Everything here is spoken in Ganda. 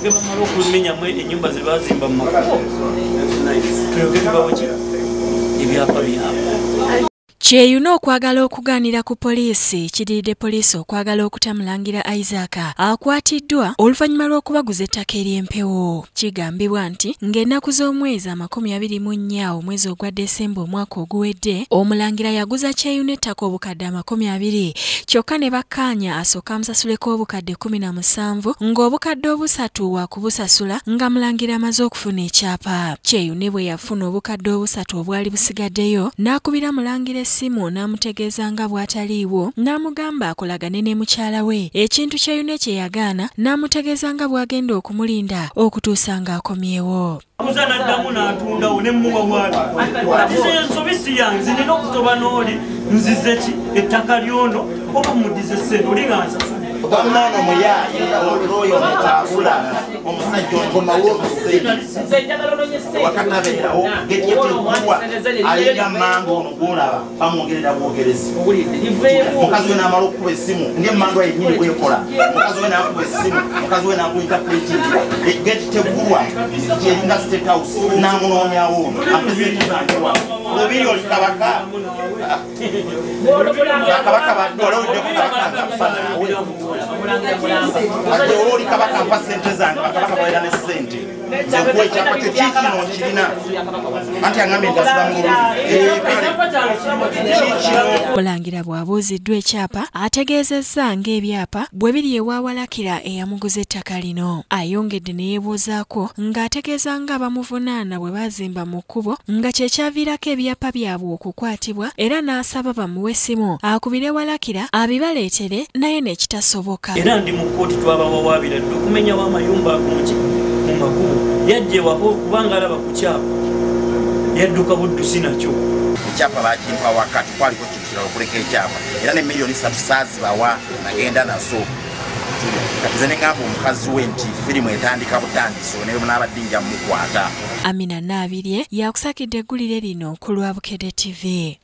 Basooke bamale okumenyamu ennyumba ze baazimba mu makubo, tulyoke tubawe ki ebyapa byabwe. Kyeyune okwagala okugaanira ku poliisi kidiridde poliisi okwagala okutamulangira Isaac akwatiddwa oluvannyuma lw'okubaguza ettaka ery'empewo. Kigambibwa nti ng'ennaku z'omwezi 24 omwezi ogwa Desemba omwaka oguwedde, omulangira yaguza Kyeyune ettaka obukadde 20, kyokka ne bakkaanya asooke amusasuleko obukadde 17 ng'obukadde 3 waakubusasula nga mulangira amaze okufuna ekyapa. Kyeyune bwe yafuna obukadde 3 obwali busigaddeyo n'akubira mulangira essimu n'amutegeeza nga bw'ataliiwo, n'amugamba akolagane ne mukyala we, ekintu Kyeyune kye yagaana, n'amutegeeza nga bw'agenda okumulinda okutuusa ng'akomyewo. Aguza n'addamu n'atundawo ne mmuwa bw'ati. Kati ze ensobi si yange, nze nina okutoba n'oli nzize ki ettaka lyono oba muddize ssente oli nga nsasula. Bamwana muyaaye oyo mutaabula omusajja okomawo wakatabeerawo getyeteggulwa alinga mmanga ono gwolaba bamwongerera bwogerezi. Mukazi we n'amala okukuba essimu ng'emmandwa yennyini bwekola, mukazi we n'akuba essimu, mukazi we n'akuyita kulitingira geti teggulwa kyeringa State House n'amunoonyawo ono ampe ssente zange wa lubiri oli kabaka kabaka badde olowedde ku kabaka nga nfa naawe ate olwo oli kabaka mpa ssente zange, bakabaka babeera ne ssente nze nkuwa ekyapa kyo kiikino nkirina anti angambye nti asula mu lubiri kiikino. Mulangira bw'abuuziddwa ekyapa ategeezezza ng'ebyapa bwe biri ewa Walakira eyamuguza ettaka lino. Ayongedde ne yeebuuzaako ng'ategeeza nga abamuvunaana bwe baazimba mu kkubo nga kye kyaviirako ebyapa byabwe okukwatibwa, era n'asaba bamuwe essimu akubire Walakira abibaleetere naye ne kitasoboka. Era ndi mu kkooti twabawawaabira dda okumenyawo amayumba agonki mu makubo. Yajja ewaka kubanga alaba ku kyapa yadduka buddusi nakyo. Ekyapa bakimpa waka, tekwaliko kintu kirala okuleka ekyapa, era ne 3 million saazibawa nagenda nazo. Kati nze ne ŋŋamba omukazi we nti firimu etandika butandisi ne munaabadde nja mukwata. Amina Naabirye yakusakidde eggulire lino ku lwa Bukedde TV.